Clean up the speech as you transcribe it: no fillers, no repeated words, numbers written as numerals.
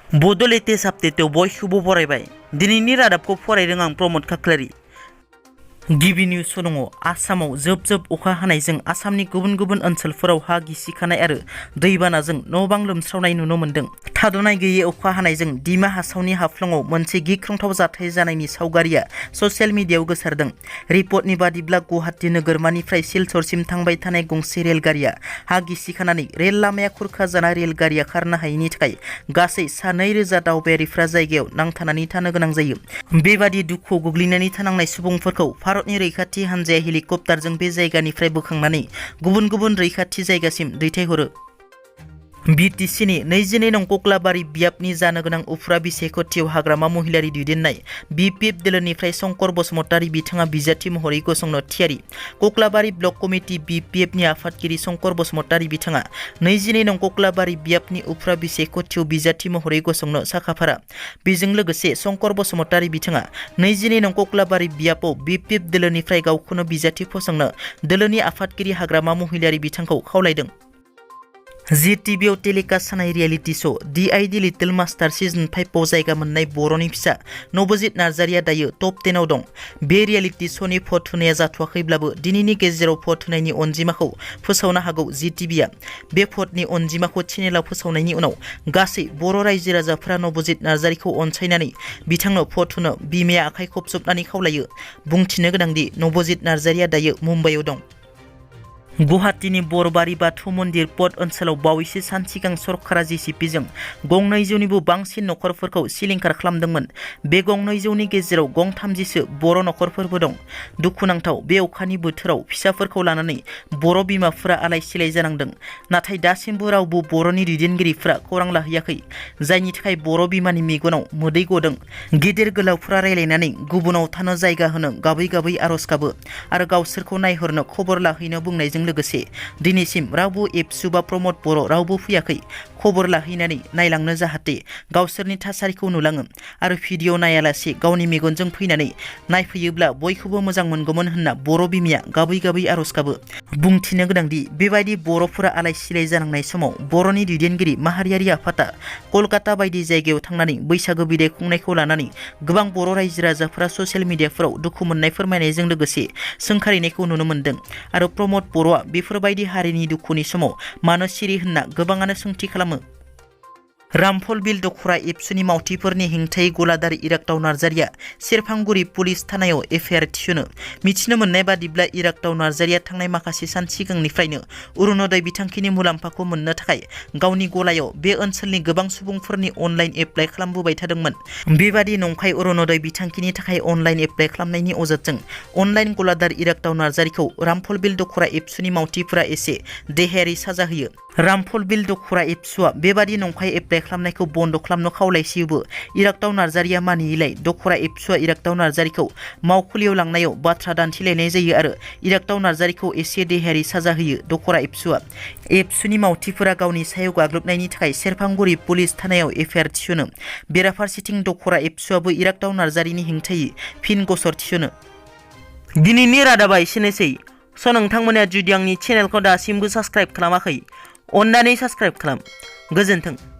बड' लेटेस्ट आपडेटआव बयखौबो बरायबाय। दिनैनि रादाबखौ फरायदों आं प्रमद खाख्लारि। गिबि निउस दङ। आसामाव जोब जोब अखा हानायजों आसामनि गुबुन गुबुन ओनसोलफोराव हा गिसिखानाय आरो दैबानाजों न' बां लोमस्रावनाय नुनो मोन्दों। थाद'नाय गैयै अखा हानायजों दिमा हासावनि हाफ्लङाव मोनसे गिख्रंथाव जाथाय जानायनि सावगारिया ससियेल मिडियायाव गोसारदों। रिपर्टनि बादिब्ला गुवाहाटि नोगोरमानिफ्राय सिलचरसिम थांबाय थानाय गंसे रेलगारिया हा गिसिखानानै रेल लामाया खुरखा जाना रेलगारिया खारनो हायैनि थाखाय गासै सा 2,000 दावबायारिफ्रा जायगायाव नांथानानै थानो गोनां जायो। बेबादि दुखुआव गोग्लैनानै थानांनाय सुबुंफोरखौ भारतनि रैखाथि हान्जाया हेलिकप्टारजों बे जायगानिफ्राय बोखांनानै गुबुन गुबुन रैखाथि जायगासिम दैथायहरो। बिटिसिनि 22 नं कक्लाबारि बियाबनि जानो गोनां उफ्रा बिसायख'थियाव हाग्रामा महिलारि दैदेननाय बिपिएफ दोलोनिफ्राय शंकर बसुमतारी बिथाङा बिजाथि महरै गसंनो थियारि। कक्लाबारि ब्लक कमिटि बिपिएफनि आफादगिरि शंकर बसुमतारी बिथाङा 22 नं कक्लाबारि बियाबनि उफ्रा बिसायख'थियाव बिजाथि महरै गसंनो साखाफारा। बेजों लोगोसे शंकर बसुमतारी बिथाङा 22 नं कक्लाबारि बियाबाव बिपिएफ दोलोनिफ्राय गावखौनो बिजाथि फसंनो दोलोनि आफादगिरि हाग्रामा महिलारि बिथांखौ खावलायदों। जी टिभिआव टेलिकास्ट जानाय रियेलिटि श' डि लिटिल मास्टार सिजन 5आव जायगा मोननाय बर'नि फिसा नबजित नार्जारिया दायो टप 10 आव दं। बे रियेलिटि श'नि भट होनाया जाथ'वाखैब्लाबो दिनैनि गेजेराव भट होनायनि अनजिमाखौ फोसावनो हागौ जी टिभिआ। बे भटनि अनजिमाखौ चेनेलाव फोसावनायनि उनाव गासै बर' रायजो राजाफोरा नबजित नार्जारिखौ अनसायनानै बिथांनो भट होनो बिमाया आखाइ खबजबनानै खावलायो। बुंथिनो गोनांदि नबजित नार्जारिया दायो मुम्बाइआव दं। गुवाहाटीनि बरबारि बाथौ मन्दिर पट ओनसोलाव बावैसो सान सिगां सरकारा जेसिपिजों 2,200निबो बांसिन नखरफोरखौ सिलिंखार खालामदोंमोन। बे 2,200नि गेजेराव 30सो बर' नखरफोरबो दं। दुखुनांथाव बे अखानि बोथोराव फिसाफोरखौ लानानै बर' बिमाफोरा आलाय सिलाय जानांदों। नाथाय दासिमबो रावबो बर'नि दैदेनगिरिफोरा खौरां लाहैयाखै, जायनि थाखाय बर' बिमानि मेगनाव मोदै गदों। गेदेर गोलावफोरा रायलायनानै गुबुनाव थानो जायगा होनो गाबै गाबै आरज गाबो आरो गावसोरखौ नायहरनो खबर लाहैनो बुंनायजों लोगोसे दिनैसिम रावबो एबसु बा प्रमद बर' रावबो फैयाखै खबर लाहैनानै नायलांनो, जाहाथे गावसोरनि थासारिखौ नुलाङो आरो भिडिअ नायालासे गावनि मेगनजों फैनानै नायफैयोब्ला बयखौबो मोजां मोनगौमोन होनना बर' बिमाया गाबै गाबै आरज गाबो। बुंथिनो गोनांदि बेबायदि बर'फोरा आलाय सिलाय जानांनाय समाव बर'नि दैदेनगिरि माहारियारि आफादा कलकाता बायदि जायगायाव थांनानै बैसागो बिदाय खुंनायखौ लानानै गोबां बर' रायजो राजाफोरा ससियेल मिडियाफोराव दुखु मोननाय फोरमायनायजों लोगोसे सोंखारिनायखौ नुनो मोन्दों आरो प्रमद बर'आ बेफोरबायदि हारिनि दुखुनि समाव मानो सिरि होनना गोबाङानो सोंथि खालामो। रामफल बिल दख'रा एबसुनि मावथिफोरनि हेंथायै गलादारि इरागदाव नार्जारिया सेरफांगुरि पुलिस थानायाव एफआइआर थिसनो। मिथिनो मोननाय बादिब्ला इरागदाव नार्जारिया थांनाय माखासे सान सिगांनिफ्रायनो अरुणोदय बिथांखिनि मुलाम्फाखौ मोननो थाखाय गावनि गलायाव बे ओनसोलनि गोबां सुबुंफोरनि अनलाइन एप्लाइ खालामबोबाय थादोंमोन। बेबादि नंखाय अरुणोदय बिथांखिनि थाखाय अनलाइन एप्लाइ खालामनायनि अजदजों अनलाइन गलादार इरागदाव नार्जारिखौ रामफल बिल दख'रा एबसुनि मावथिफोरा एसे देहायारि साजा होयो। रामफल बिल दख'रा एबसुआ बेबादि नंखाय एप्लाइ खालामनायखौ बन्द' खालामनो खावलायसियोबो इरागदाव नार्जारिया मानियैलाय दख'रा एबसुआ इरागदाव नार्जारिखौ मावखुलियाव लांनायाव बाथ्रा दान्थिलायनाय जायो आरो इरागदाव नार्जारिखौ एसे देहायारि साजा होयो। दख'रा एबसुआ एबसुनि मावथिफोरा गावनि सायाव गाग्लोबनायनि थाखाय सेरफांगुरि पुलिस थानायाव एफआइआर थिसनो। बेराफारसेथिं दख'रा एबसुआबो इरागदाव नार्जारिनि हेंथायै फिन गसर थिसनो। दिनैनि रादाबा एसेनोसै। स' नोंथांमोना जुदि आंनि चेनेलखौ दासिमबो साबस्क्राइब खालामाखै, अन्नानै साबस्क्राइब खालाम। गोजोन्थों।